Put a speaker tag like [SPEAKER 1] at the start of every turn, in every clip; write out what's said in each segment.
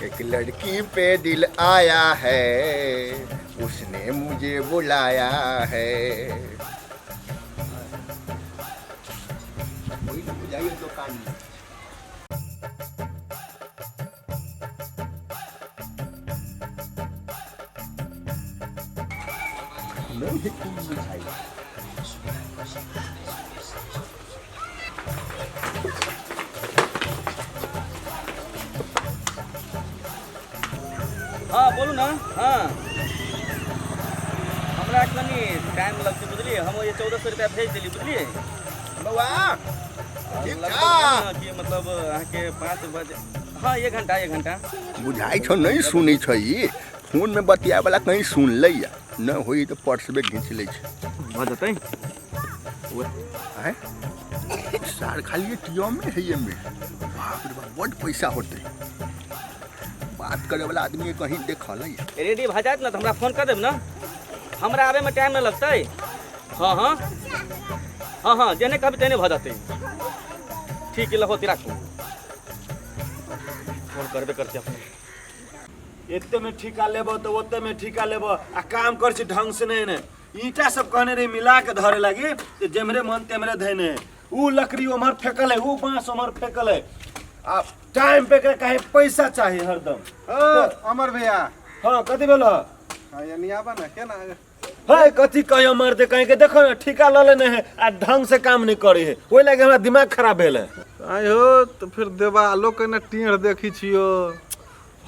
[SPEAKER 1] एक लड़की पे दिल आया है, उसने मुझे बुलाया है। वही तो बुझाइए दुकान में। नहीं है कुछ बुझाई।
[SPEAKER 2] हँ, बोलू ने। हँ, हमरा कनि टाइम लगतै, बुझलियै? हम ओहि 1400 रुपया भेज देली, बुझलियै?
[SPEAKER 1] बौआ, ठीक
[SPEAKER 2] लगभग
[SPEAKER 1] छा?
[SPEAKER 2] ने कि मतलब अहाँके 5 बजे। हँ, एक घंटा, एक घंटा।
[SPEAKER 1] बुझाइ छौ नहि सुनै छै ई फोनमे बतियाए वाला, कहीं सुन लैया नहि होई तऽ पर्सबे घींच लै छै।
[SPEAKER 2] भऽ जेतै।
[SPEAKER 1] आँय, सार खाली एटीएम में है में। बाप रे बाप, बड पैसा होते। बात करे वाला आदमी के कहीं देखल है।
[SPEAKER 2] रेडी भऽ जायत ने तऽ हमरा फोन कऽ देब ने। हमरा आबैमे टाइम नहि लगतै। हँ हँ हँ हँ जेहने कहबै तेहने भऽ जेतै। ठीक है, होती, राखू। फोन करबे करतै अपने।
[SPEAKER 3] एते में ठीका लेबो तऽ ओते में ठीका लेबो आ काम कर छी ढंग से नहीं ने। ईंटा सब कहने रही मिला के धरे लागी तऽ जेम्हरे मन तेम्हरे धैने। ऊ लकड़ी ओम्हर फेकल है, ऊ बांस ओम्हर फेकल है। आ टाइम पे के कहे पैसा चाही हरदम।
[SPEAKER 4] ओ अमर भैया।
[SPEAKER 3] हाँ, कथी भेल?
[SPEAKER 4] हाँ, यानी आबा ना केना।
[SPEAKER 3] है, कथी कहियो मर्दे, कहीं के देखो ना, ठीका लऽ लेने है आ ढंग से काम नहीं करे है, ओहि लागी हमरा दिमाग खराब भेल है।
[SPEAKER 4] आइ हो तऽ फिर देवालो के ने टेढ़ देखी छियो।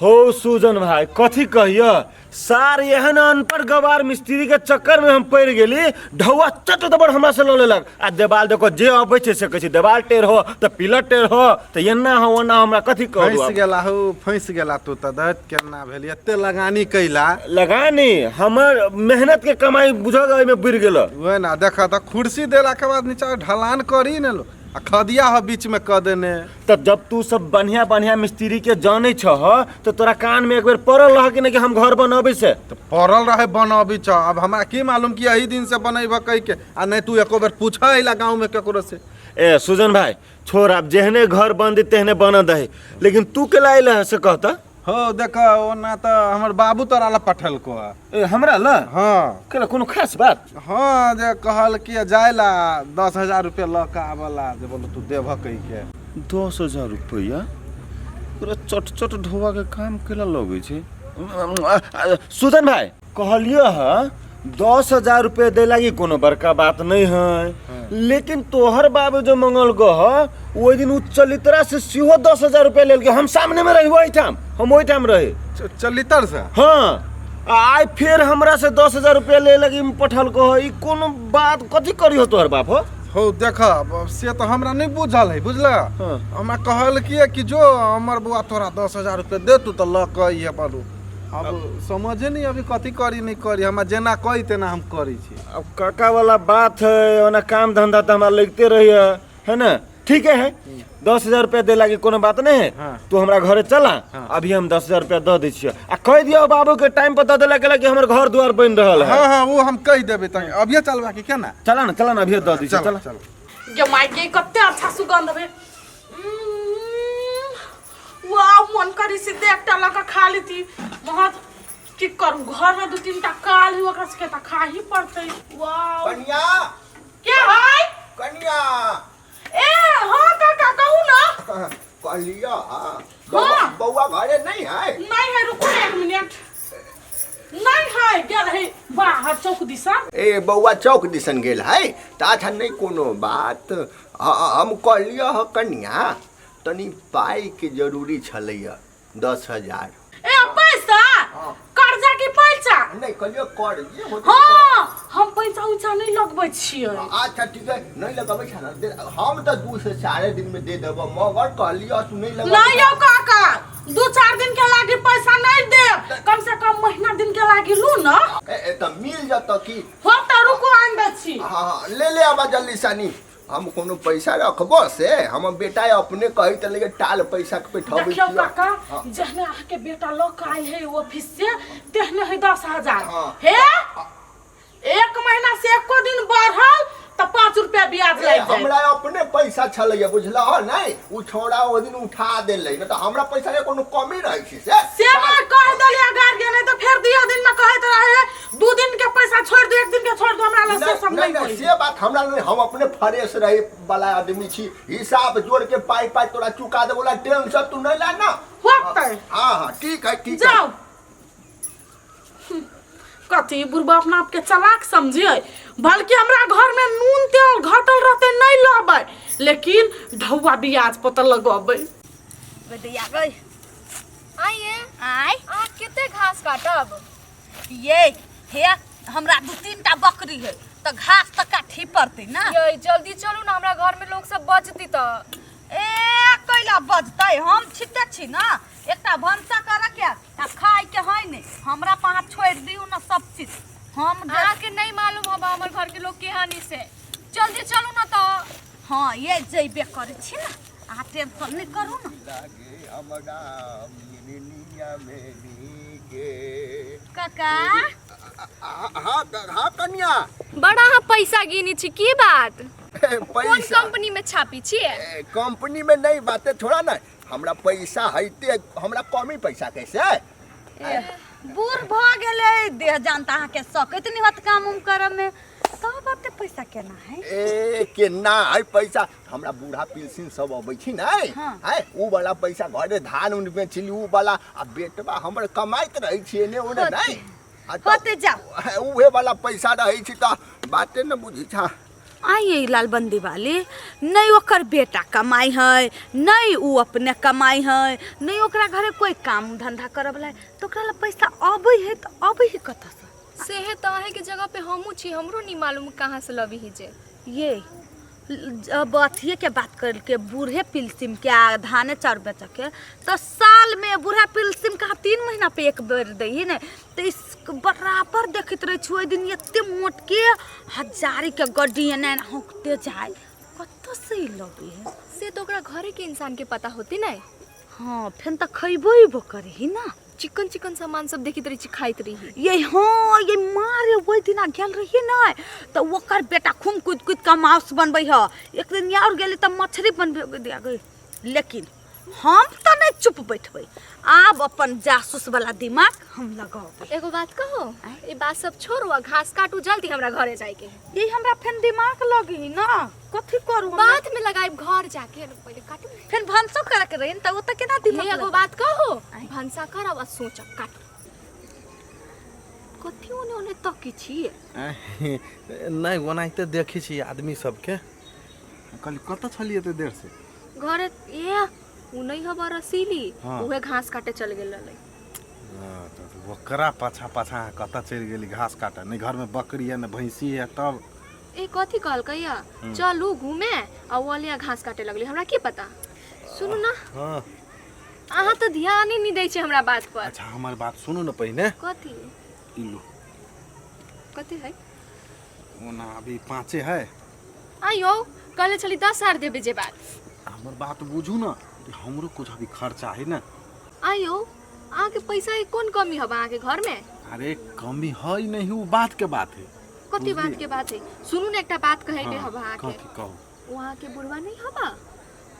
[SPEAKER 3] हो सुजन भाई, कथी कहियो सार, एहन अनपढ़ गवार मिस्त्री के चक्कर में हम पड़ गेली। ढौआ चट दबड़ हमरा से लऽ लेलक आ देवाल देखो, जे अबै छै से कहै छै देवाल टेढ़ हो तऽ पिलर टेढ़ हो तऽ एना हो ओना हो, हमरा कथी कहू
[SPEAKER 4] फँसि
[SPEAKER 3] आब?
[SPEAKER 4] गेला हो, फँसि गेला तू तऽ। दैत केना भेल एते लगानी कैला?
[SPEAKER 3] लगानी, हमर मेहनत के कमाई बुझल ओहिमे बुड़ि गेल।
[SPEAKER 4] वएह ना, देख तऽ कुर्सी देला के बाद नीचा ढलान करी ने लो आ खदिया हो बीच में क देने।
[SPEAKER 3] तऽ जब तू सब बढ़िया बढ़िया मिस्त्री के जानै छह तऽ तोरा कान में एक बेर पड़ल रह कि नहीं कि हम घर बनबै से?
[SPEAKER 4] तऽ पड़ल रहे बनबी छ। अब हमरा की मालूम कि यही दिन से बनैब कह के आ नहीं तू एको बेर पूछ अइला गाँव में केकरो से।
[SPEAKER 3] ए सुजन भाई, छोड़, आब जेहने घर बन दी तेहने बन दही, लेकिन तू के लाइल है से कहता।
[SPEAKER 4] हो देख, ओना तऽ हमर बाबू तोरा ला पठेलको है।
[SPEAKER 3] ए, हमरा ला?
[SPEAKER 4] हाँ।
[SPEAKER 3] केला, कोनो खास बात?
[SPEAKER 4] हाँ, जे कहल कि जाय ला 10,000 रुपया लऽ के आबला, जे बोलो तू देबह कह के।
[SPEAKER 3] 10,000 रुपया पूरा चट चट ढोआ के काम केला लगै छै? सुजन भाई, कहलियो ह 10,000 रुपया दे लागी कोनो बड़का बात नहीं है, लेकिन तोहर बाबू जो मंगल गो ह ओहि दिन उ चलितरा से सेहो 10,000 रुपया लेल हम सामने में रही ओहिठाम, हम ओहिठाम रही।
[SPEAKER 4] चलितर से?
[SPEAKER 3] हाँ, आ आइ फेर हमरा से 10,000 रुपया ले लगी पठल को ई कोनो बात? कथी करी हो तोहर बाप हो?
[SPEAKER 4] हो देख, अब से तऽ हमरा नहीं बुझल है, बुझल?
[SPEAKER 3] हाँ।
[SPEAKER 4] हमरा कहल कि कि जो हमर बौआ तोरा 10,000 रुपया दे तू तऽ लऽ के अइहे। बलू अब समझे नहीं अभी कथी करी नहीं करी, हमरा जेना कही तेना हम करै छी।
[SPEAKER 3] अब काका वाला बात है, ओना काम धंधा तो हमरा लगते रही है ना। ठीक है, 10,000 रुपया दे लागी कोनो बात नहीं है। तू हमरा घरे चला। अभी हम 10,000 रुपया दऽ दै छियै आ कहि दियौ बाबू के टाइम पर दऽ देला के कि हमर घर द्वार बनि रहल है।
[SPEAKER 4] हाँ हाँ, वो हम कहि देबै। तऽ अभिये चलबा कि केना?
[SPEAKER 3] चला ना, चला ना, अभिये दऽ दै छियै।
[SPEAKER 4] चल।
[SPEAKER 3] चला।
[SPEAKER 4] चल।
[SPEAKER 5] गे माय गे, कते अच्छा सुगंध बे। वाह, मन करी से एकटा लऽ कऽ खा लेती। बहुत की करू, घर में दू तीन टा काल ही, ओकरा सबके तऽ खा ही पड़तै। वाह।
[SPEAKER 1] कनिया।
[SPEAKER 5] के है?
[SPEAKER 1] कनिया।
[SPEAKER 5] ए हाँ काका, कहू ना।
[SPEAKER 1] कहलिया
[SPEAKER 5] हाँ।
[SPEAKER 1] बौआ, बौआ घरे नहीं है?
[SPEAKER 5] नहीं है, रुको ना एक मिनट। नहीं है, गेल है बाहर चौक दिशा।
[SPEAKER 1] ए बौआ चौक दिसन गेल है तऽ अच्छा, नहीं कोनो बात। हम कहलियै ह कनिया, तनी पाइके जरूरी छलैया, 10,000।
[SPEAKER 5] ए पैसा? कर्जा की पैसा?
[SPEAKER 1] नहीं, कहलियै कर्जे होतै।
[SPEAKER 5] हाँ, हम पैसा उैसा नहीं लगबै छियै।
[SPEAKER 1] अच्छा ठीक है, नहीं लगबै छै ने, हम तऽ 2 से 4 दिन में दे देबो, मगर कहलियै तू नहीं लगबै।
[SPEAKER 5] नहीं यौ काका, 2-4 दिन के लागी पैसा नहीं देब, कम से कम महीना दिन के लागी लू ना।
[SPEAKER 1] ए, ए, तऽ मिल जतऽ की?
[SPEAKER 5] हो तऽ रुको, आनि दै छी।
[SPEAKER 1] हाँ हाँ, ले ले आबा जल्दी सानी। हम कोनो पैसा रखबो से हमर बेटा अपने कही त लेके टाल पैसा के पेठबै।
[SPEAKER 5] देखियौ
[SPEAKER 1] छियै।
[SPEAKER 5] काका, जहने अहाँके बेटा लऽ कऽ आयल है ऑफिस से तेहने है 10,000।
[SPEAKER 1] हाँ।
[SPEAKER 5] हे एक महीना से एको दिन बढ़ल तऽ 5 रुपया ब्याज
[SPEAKER 1] ए,
[SPEAKER 5] लागि जायत।
[SPEAKER 1] हमरा अपने पैसा छलैया, बुझलह? नहि, उ छौड़ा ओहि दिन उठा देलै, नहि तऽ हमरा पैसा के कोनो कमी रहै छै से। हमरा नहीं, हम अपने फ्रेश रहे वाला आदमी छी, हिसाब जोड़ के पाई पाई तोरा चुका दे बोला, टेंशन तू नहीं ला ना।
[SPEAKER 5] होतै।
[SPEAKER 1] हाँ हाँ ठीक है ठीक है।
[SPEAKER 5] जाओ। कथी बुढ़बा अपना आपके चालाक समझिए, बल्कि हमरा घर में नून तेल घटल रहते नहीं लबै, लेकिन ढौआ ब्याज पता लगबै।
[SPEAKER 6] बेटिया गई।
[SPEAKER 7] आइए।
[SPEAKER 6] आय।
[SPEAKER 7] अहाँ कते घास काटब?
[SPEAKER 6] ये हे हमरा दू तीन टा बकरी है तऽ घास तऽ काटही पड़तै ना।
[SPEAKER 7] ये जल्दी चलू ना, हमरा घर में लोग सब बजती तऽ।
[SPEAKER 6] ए कैला बजतै, हम छिटे छी ना, एकटा भनसा करऽ के आ खाय के है ने, हमरा पर अहाँ छोड़ि दियौ ना सब चीज। हम जे
[SPEAKER 7] अहाँ के नहीं मालूम हबा हमर घर के लोग केहन से। जल्दी चलू ना तऽ।
[SPEAKER 6] हाँ ये जइबे करै छी ना, अहाँ टेंशन नहीं करू ना।
[SPEAKER 1] लागे हमरा मिलनिया में नीके।
[SPEAKER 6] काका।
[SPEAKER 1] हाँ हाँ कन्या।
[SPEAKER 7] बड़ा अहाँ पैसा गिनी छी, की बात? कोन
[SPEAKER 1] पैसा
[SPEAKER 7] कंपनी में छापी छियै?
[SPEAKER 1] कंपनी में नहीं बाते थोड़ा ना, हमरा पैसा हईते, हमरा कमी पैसा कैसे?
[SPEAKER 6] बूढ़ भऽ गेलै, देह जान तऽ अहाँके सकैत नहि होत काम उम करऽ में, तब एते पैसा केना है?
[SPEAKER 1] ए केना है पैसा, हमरा बूढ़ा पेंशन सब अबै छी नै।
[SPEAKER 6] हाँ।
[SPEAKER 1] है उ वाला पैसा घरे धान उन बेचली उ वाला, आ बेटवा हमर कमाइत रहै छी एने ओने
[SPEAKER 6] होते।
[SPEAKER 1] नै। आ तऽ
[SPEAKER 6] होते जाओ।
[SPEAKER 1] उहे वाला पैसा रहै छी तऽ बाते न बुझै छा।
[SPEAKER 6] आइए लालबंदी वाली, नहीं ओकर बेटा कमाई है, नहीं उ अपने कमाई है, नहीं ओकरा घरे कोई काम धंधा करऽ वाला है, तऽ ओकरा ला पैसा अबै है तऽ अबै है कतऽसँ?
[SPEAKER 7] सेहे तऽ अहें के जगह पे हमहूँ छी, हमरो नहीं मालूम कहाँ से लबी ही जे।
[SPEAKER 6] ये जब अथिए के बात करके बूढ़े पिलसिम के आ धाने चाउर बेच के तो साल में बूढ़ा पिलसिम कहाँ 3 महीना पे एक बेर दै है ने, तो इस बराबर देखैत रहै छी ओहि दिन एते मोट के हजारी के गड्डी एना एना हौंकते जाय, कतऽ से ई लबै है?
[SPEAKER 7] से तो ओकरा घरे के इंसान के पता होती नहीं।
[SPEAKER 6] हाँ फेन तऽ खैबो अइबो करही ना।
[SPEAKER 7] चिकन चिकन सामान सब देखैत रहै छी खाइत रही।
[SPEAKER 6] ये हाँ ये मारे ओहि दिना गेल रहियै ने तऽ ओकर बेटा खूब कूदि कूदि कऽ माउस बनबै ह, एक दिन आओर गेली तऽ मछली बनबै दिया गई, लेकिन हम तऽ नहि चुप बैठबै, आब अपन जासूस वाला दिमाग हम लगेबै।
[SPEAKER 7] एगो बात कहो, ई बात सब छोड़ू आ घास काटू जल्दी, हमरा घरे जाए के है।
[SPEAKER 6] ये हमरा फेन दिमाग लगी ना, कथी करू हम?
[SPEAKER 7] बाद में लगाइब घर जाके, पहिले काटू।
[SPEAKER 6] फेन भनसो करे के रही त ओ त केना दिमाग
[SPEAKER 7] हे एगो
[SPEAKER 6] लगे?
[SPEAKER 7] बात कहो,
[SPEAKER 6] आँय।
[SPEAKER 7] भनसा करब आ सोचब काटू। कथी ओने ओने तकी छी?
[SPEAKER 4] नहि ओनाहिते देखै छी आदमी सबके। कहली कतऽ छलियै एते देर से?
[SPEAKER 7] घरे ए उ नहीं हबा रसीली।
[SPEAKER 4] हाँ।
[SPEAKER 7] उहे घास काटे चल गेल रहलै।
[SPEAKER 4] हाँ, तऽ ओकरा पाछा पाछा अहाँ कतऽ चलि गेली घास काटऽ? नहि घरमे बकरी है नहि भैंसी है तब।
[SPEAKER 7] ए कथी कहलकै या चलू घूमे आ ओ अलिया घास काटे लगली, हमरा की पता। सुनू ना।
[SPEAKER 4] हाँ।
[SPEAKER 7] अहाँ तऽ ध्यान ही नहीं दै छै हमरा बात पर।
[SPEAKER 4] अच्छा हमर बात सुनू ने पहिने।
[SPEAKER 7] कथी?
[SPEAKER 4] ई लो।
[SPEAKER 7] कथी है?
[SPEAKER 4] ओना अभी 5 है।
[SPEAKER 7] आइयो कहले छली 10,000 देबे जे बात।
[SPEAKER 4] हमर बात बुझू ना, हमरो कुछ अभी खर्चा है ना।
[SPEAKER 7] आइयो अहाँके पैसा के कोन कमी हबा अहाँके घर में?
[SPEAKER 4] अरे कमी है नहीं, उ बात के बात है।
[SPEAKER 7] कथी बात के बात है? सुनू ने एकटा बात कहे के
[SPEAKER 4] हाँ,
[SPEAKER 7] हबा अहाँके।
[SPEAKER 4] कथी कहू?
[SPEAKER 7] वहाँ के बुढ़वा नहीं हबा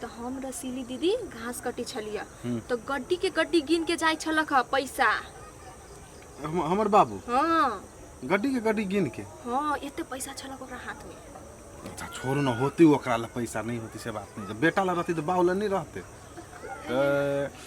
[SPEAKER 7] तो हम रसीली दीदी घास कटी छलिया तो गड्डी के गड्डी गिन के जाय छलक ह पैसा।
[SPEAKER 4] हमर बाबू?
[SPEAKER 7] हाँ।
[SPEAKER 4] गड्डी के गड्डी गिन के?
[SPEAKER 7] हाँ एते पैसा छलक ओकरा हाथ में।
[SPEAKER 4] अच्छा छोड़ू ना, होती ओकरा ला पैसा नहीं होती से बात नहीं, जब बेटा ला रहती तो बाबू ला नहीं रहते।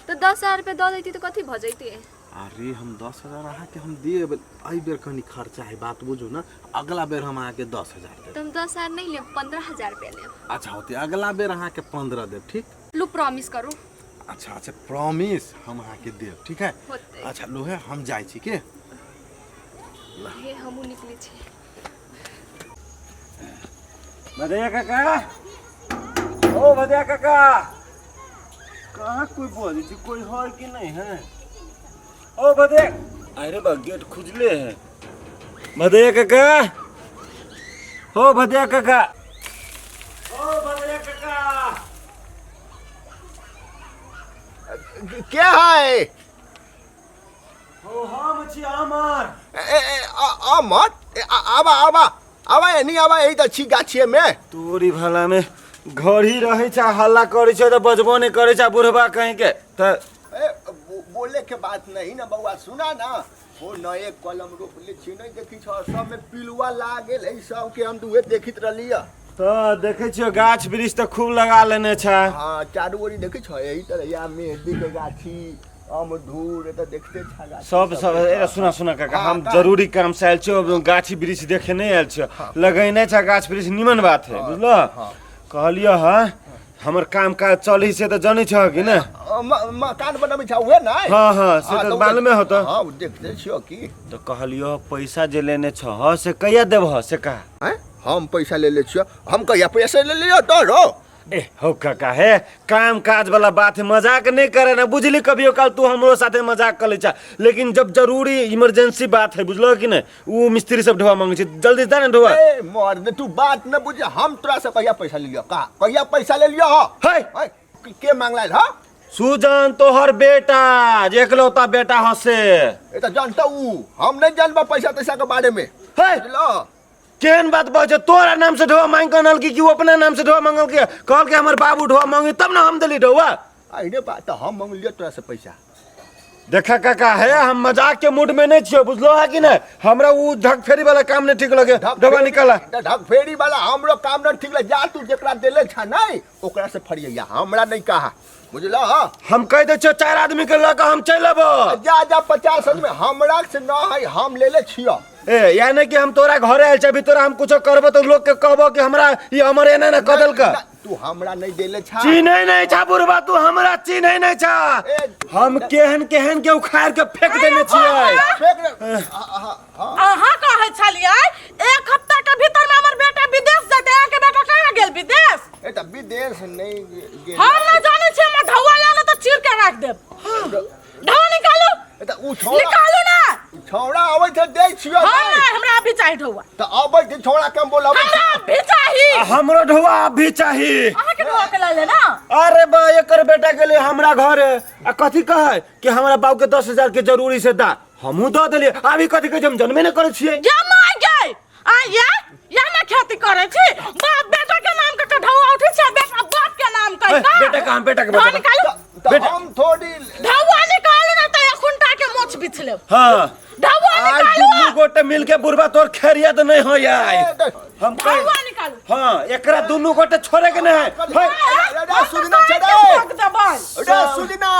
[SPEAKER 7] तो 10,000 रुपया दऽ देती तो कथी भऽ जैती?
[SPEAKER 4] अरे हम 10,000 अहाँके हम देब, एहि बेर कनी खर्चा है, बात बुझू ना, अगला बेर हम अहाँके 10,000 देब।
[SPEAKER 7] तो हम 10,000 नहीं लेब, 15,000 रुपया लेब।
[SPEAKER 4] अच्छा होती अगला बेर अहाँके 15 देब, ठीक?
[SPEAKER 7] लू प्रॉमिस करू।
[SPEAKER 4] अच्छा अच्छा प्रॉमिस हम अहाँके देब, ठीक है?
[SPEAKER 7] होतै।
[SPEAKER 4] अच्छा लोहे हम जाइ छी के।
[SPEAKER 7] हे हमहूँ निकलै छी।
[SPEAKER 3] भदैया काका, ओ भदैया काका, कहाँ कोई बोल जी, कोई है कि नहीं है? ओ भदैया, अरे बा गेट खुजले है। भदैया काका, हो भदैया काका, ओ भदैया काका।
[SPEAKER 1] के है?
[SPEAKER 3] हो हम छी अमर।
[SPEAKER 1] ए ए अमर, आबा आबा आबा एनी आबा, एही तऽ छी गाछिए में।
[SPEAKER 3] तोरी भला में घर ही रहे छा, हल्ला करे छे तऽ बजबो नहीं करे छा बुढ़बा कहीं के। तऽ
[SPEAKER 1] ए बोले के बात नहीं ना बउआ, सुना ना, ओ नए कलम रोपले छी, नहीं देखी छ सब में पिलुआ लागल है सब के, हम दुहे देखित रहली है।
[SPEAKER 3] तऽ देखै छियो गाछ वृक्ष तऽ खूब लगा लेने छै।
[SPEAKER 1] हाँ, चारू ओरी देखै छ यही तरह या मेहंदी के गाछी, अमधूर, एतऽ देखते छा गाछी।
[SPEAKER 3] सब सब ए सुना सुना काका,
[SPEAKER 1] हाँ,
[SPEAKER 3] हम
[SPEAKER 1] का?
[SPEAKER 3] जरूरी काम से आयल छियो, गाछी वृक्ष देखे नहीं आयल छियो। लगैने छै गाछ वृक्ष निमन बात है, बुझलो?
[SPEAKER 1] हाँ।
[SPEAKER 3] कहलियो हँ हमर काम काज चलै से तऽ जनै छह कि ने?
[SPEAKER 1] मकान बनबै छ उहे नै?
[SPEAKER 3] हाँ हाँ, से तऽ मालूमे होतो।
[SPEAKER 1] हाँ, उ देखते छियो की।
[SPEAKER 3] तऽ कहलियो पैसा जे लेने छह से कहिया देबह से कहा?
[SPEAKER 1] हैं? हम पैसा ले ले छियो? हम कहिया पैसा ले लियो तोरो?
[SPEAKER 3] ए हो काका, हे काम काज वाला बात है, मजाक नहीं करे ना, बुझली? कभियो काल तू हमरो साथे मजाक कर ले छा, लेकिन जब जरूरी इमरजेंसी बात है, बुझलो कि नहीं, ऊ मिस्त्री सब ढोआ मांगे छै, जल्दी दे ना ढोआ।
[SPEAKER 1] ए मर्द, तू बात न बुझ, हम तोरा से कहिया पैसा ले लियो? का कहिया पैसा ले लियो?
[SPEAKER 3] हे
[SPEAKER 1] है के मांगला हा?
[SPEAKER 3] सुजन तोहर बेटा, जे एकलौता बेटा हसे।
[SPEAKER 1] ए त जानता ऊ, हम नहीं जानबा पैसा तैसा के बारे में,
[SPEAKER 3] हे
[SPEAKER 1] बुझलो?
[SPEAKER 3] केहन बात बजै छै? तोरा नाम से ढोआ मांग के अनल की ऊ अपना नाम से ढोआ मांगल के? कहल के हमर बाबू ढोआ मांगे तब ना हम देली ढोआ।
[SPEAKER 1] अरे बात त हम मांग लियो तोरा से पैसा।
[SPEAKER 3] देखा काका, हे हम मजाक के मूड में नहीं छियो, बुझलो है कि नहीं? हमरा ऊ ढक फेरी वाला काम नहीं ठीक लगे, ढोआ निकाला।
[SPEAKER 1] ढक फेरी वाला हमरो काम न ठीक लगे, जा तू जेकरा देले छा नहीं ओकरा से फरिया, हमरा नहीं कहा, बुझलो? हां
[SPEAKER 3] हम कह दे छियो 4 आदमी के लऽ के हम चलि अबो।
[SPEAKER 1] जा जा, 50 आदमी हमरा से न है, हम लेले छियो।
[SPEAKER 3] ए यानी कि हम तोरा घरे आयल छी, अभी तोरा हम कुछो करबो तो लोग के कहबो कि हमरा ई हमर एना ना कह देलक।
[SPEAKER 1] तू हमरा नहीं देले छा।
[SPEAKER 3] चिन्है नहीं छा बुढ़बा, तू हमरा चिन्है नहीं छा। हम केहन केहन के उखाड़ के फेंक देने छियै।
[SPEAKER 1] फेंक दे।
[SPEAKER 5] अहाँ कहै छलियै एक हफ्ता के भीतर में हमर बेटा विदेश जेतै, अहाँ के बेटा कहाँ गेल विदेश?
[SPEAKER 1] ए त विदेश नहीं गेल।
[SPEAKER 5] हम ना जानै छियै, हमर ढौआ लाने तऽ चीर के राख देब। ढौआ निकालू।
[SPEAKER 1] ए त उ छौड़ा
[SPEAKER 5] निकालू ना।
[SPEAKER 1] छौड़ा आबै छै दै छियै।
[SPEAKER 5] हम नहीं, हमरा अभी चाही ढौआ।
[SPEAKER 1] त आबै छै छौड़ा के हम बोलाबै।
[SPEAKER 5] हमरा अभी चाही।
[SPEAKER 3] हमरो ढौआ अभी चाही।
[SPEAKER 5] अहाँ के ढौआ के लऽ ले ना।
[SPEAKER 3] अरे बा, एकर बेटा के लिए हमरा घर आ कथी कहै कि हमरा बाबू के 10,000 के जरूरी से दा, हमहूँ दऽ देलियै। अभी कथी कहै छै, हम जनबे नहि करै छियै।
[SPEAKER 5] या माय गे, आ या या ना खेती करै छी, बाप बेटा के नाम के ढौआ उठै छै, बेटा बाप के नाम के।
[SPEAKER 3] ए, बेटा के हम बेटा के
[SPEAKER 5] ढौआ
[SPEAKER 3] बचाबा।
[SPEAKER 5] निकालू।
[SPEAKER 1] त
[SPEAKER 3] बेटा।
[SPEAKER 1] हम थोड़ी
[SPEAKER 5] ढौआ निकालू ना त खुंटा के मोछ बिछ लेब।
[SPEAKER 3] हाँ।
[SPEAKER 5] ढौआ
[SPEAKER 3] आज
[SPEAKER 5] निकालू।
[SPEAKER 3] दुनू गोटे मिल के बुढ़बा तोर खैरियत नहीं हो यार। हम कह
[SPEAKER 5] ढौआ निकालू।
[SPEAKER 3] हाँ, एकरा दुनू गोटे छोड़े के नहीं है। हे,
[SPEAKER 1] अरे सुजना छे रे। अरे सुजना।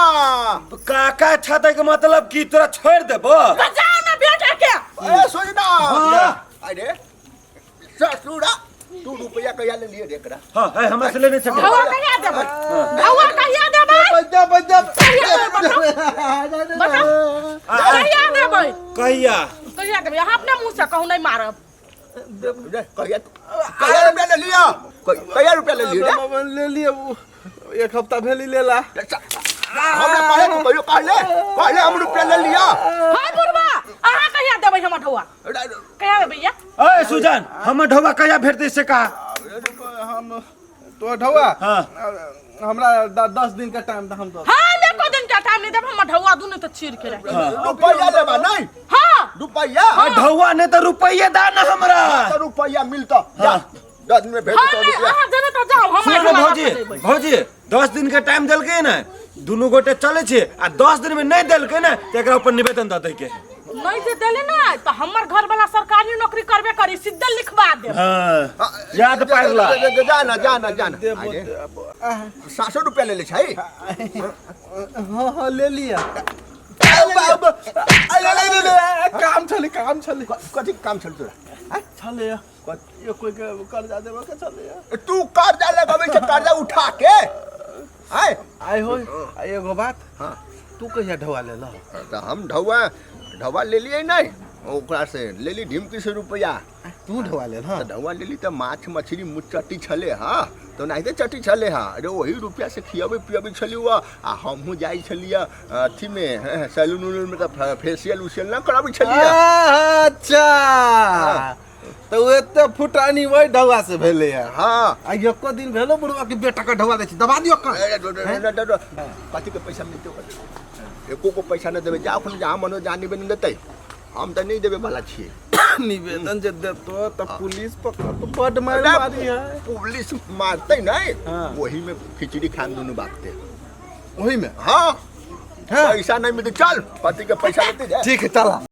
[SPEAKER 3] काका छते के मतलब की तोरा छोड़ देबो?
[SPEAKER 5] बचाओ ना बेटा के।
[SPEAKER 1] अरे सुजना।
[SPEAKER 3] हाँ।
[SPEAKER 1] अरे ससुरा, तू रुपया कहिया ले लिए रे एकरा?
[SPEAKER 3] हाँ, है हमरा से लेने सके।
[SPEAKER 5] ढौआ कहिया देबै? ढौआ कहिया देबै?
[SPEAKER 4] बच्चा बच्चा
[SPEAKER 5] बताओ कहिया देबै?
[SPEAKER 3] कहिया
[SPEAKER 5] कहिया देबै? अहाँ अपने मुँह से कहू, नहीं मारब।
[SPEAKER 1] रे, कहिया कहिया रुपया ले लिया? कहिया रुपया ले लिए रे?
[SPEAKER 4] ले लिए, एक हफ्ता भेली लेला।
[SPEAKER 1] हमरा कहे तू कहियो कहले कहले हम रुपया ले लिया।
[SPEAKER 5] हाय बुढ़बा, अहाँ कहिया देबै हमर ढौआ? कहिया देबै या?
[SPEAKER 3] ए सुजन, हमर ढौआ कहिया भेटतै से कहा?
[SPEAKER 4] हम तो ढौआ।
[SPEAKER 3] हाँ।
[SPEAKER 4] हमरा 10 दिन के टाइम हम दो।
[SPEAKER 5] हाँ, एको दिन के टाइम नहीं देब, हमर ढौआ दुनू तऽ चीर के राखि।
[SPEAKER 1] रुपया लेबा नहीं?
[SPEAKER 5] हाँ।
[SPEAKER 1] रुपया?
[SPEAKER 3] आ ढौआ नहीं तो रुपया दा ना हमरा।
[SPEAKER 1] तो रुपया मिलता। जा 10 दिन में भेज
[SPEAKER 5] हाँ,
[SPEAKER 1] दो
[SPEAKER 5] नहीं,
[SPEAKER 1] रुपया।
[SPEAKER 5] अहाँ जेबै तऽ जाउ, हम
[SPEAKER 3] सुनो ना
[SPEAKER 5] ढौआ
[SPEAKER 3] भौजी,
[SPEAKER 5] लऽ कऽ जेबै।
[SPEAKER 3] भौजी 10 दिन के टाइम देलकै ने, दुनू गोटे चलै छी आ 10 दिन में नहीं देलकै ने तऽ एकरा ऊपर निवेदन दऽ दैके।
[SPEAKER 5] नहीं जे देले ना तऽ हमर घर वाला सरकारी नौकरी करबे करी, सीधे लिखवा देब।
[SPEAKER 3] हाँ, याद पारला।
[SPEAKER 1] जा ना जा ना जा ना। 700 रुपया ले ले छै।
[SPEAKER 4] हाँ हाँ ले लिया। काम छले, काम छले।
[SPEAKER 1] कथी काम छल तोरा?
[SPEAKER 4] छले ये कोई के कर्जा देबे के छले।
[SPEAKER 1] तू कर्जा लगाबै छै, कर्जा उठा के। आय
[SPEAKER 4] आय हो, एगो बात।
[SPEAKER 1] हाँ।
[SPEAKER 4] तू कहिया ढौआ लेलह?
[SPEAKER 1] तऽ हम ढौआ ढौआ लेलियै नहीं, ओकरा से लेली ढिमकी से रुपया।
[SPEAKER 4] तू ढौआ लेलह?
[SPEAKER 1] तऽ ढौआ लेली तऽ माछ मछली मुचट्टी छले। हाँ, तऽ ओनाहिते चट्टी छले। हाँ, अरे वही रुपया से खियबै पियबै छली आ हमहूँ जाइ छलियै अथीमे सैलून उलून में, तऽ फेसियल उसियल ना कराबै छलियै।
[SPEAKER 4] अच्छा, तऽ ओ एते फुटानी वही ढौआ से भेलै।
[SPEAKER 1] हाँ।
[SPEAKER 4] आ एको दिन भेलो बुढ़वा के बेटा के ढौआ दै छी, दबा दियौ कान।
[SPEAKER 1] कथी के पैसा मिलतै? एको को पैसा नहि देबै। जा अखन जहाँ मनो जहाँ निवेदन देतै, हम तऽ नहि देबै वाला छियै।
[SPEAKER 4] निवेदन जे देतो तऽ पुलिस पकड़तो, बड मार मारी है।
[SPEAKER 1] पुलिस मारतै नहीं।
[SPEAKER 4] हाँ।
[SPEAKER 1] वही में खिचड़ी खान दुनू बापते
[SPEAKER 4] ओही में।
[SPEAKER 1] हाँ।
[SPEAKER 4] हाँ।
[SPEAKER 1] पैसा नहीं मिलते, चल पति के पैसा लेते जा।
[SPEAKER 4] ठीक है चला।